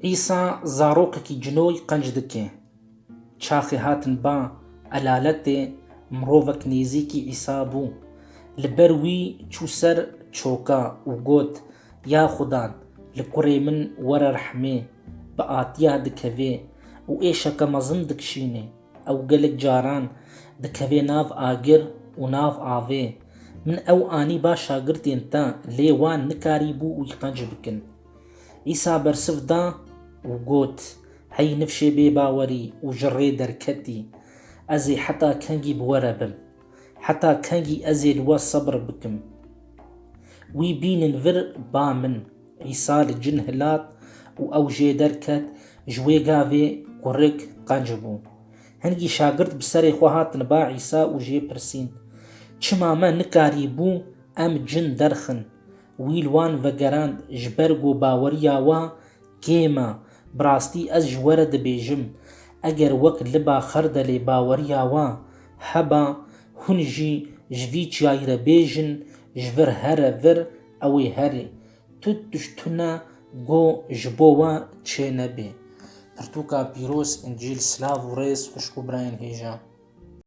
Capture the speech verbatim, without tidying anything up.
Îsa zarokekî cinoy qenc dike. Çaxê hatin ba elaletê, mirovek nêzîkî Îsa bû. Li ber wî çû ser çoka û got, "Ya Xudan, li kurê min were rehmê, bi atiya dikevê û êşeke mezin dikişînê." Ew gelek caran dikeve nav agir û nav avê. Min ew anî ba şagirtên te, lê wan nikarîbû wî qenc bikin. Îsa bersiv da û got, "Hey nifşê bêbawerî û ji rê derketî, ez ê heta kengî bi we re bim? Heta kengî ez ê li we sebr bikim?" Wî bînin vir ba min. Îsa li cin hilat û ew jê derket, ji wê gavê kurik qenc bû. Hingî şagirt bi serê xwe hatin ba Îsa û jê pirsîn, "Çima me nikarîbû em cin derxin?" Wî li wan vegerand, "Ji ber ku baweriya we kêm e, bi rastî ez ji we re dibêjim, eger wek liba xerdelê baweriya we heba, hûn jî ji vî çiyayî re bêjin, ji vir here vir, ew ê herê. Tu tişt tune ku ji bo we çê nebê." Pirtûka pîroz, Încîl. Silav û rêz xwişk û birayên hêja.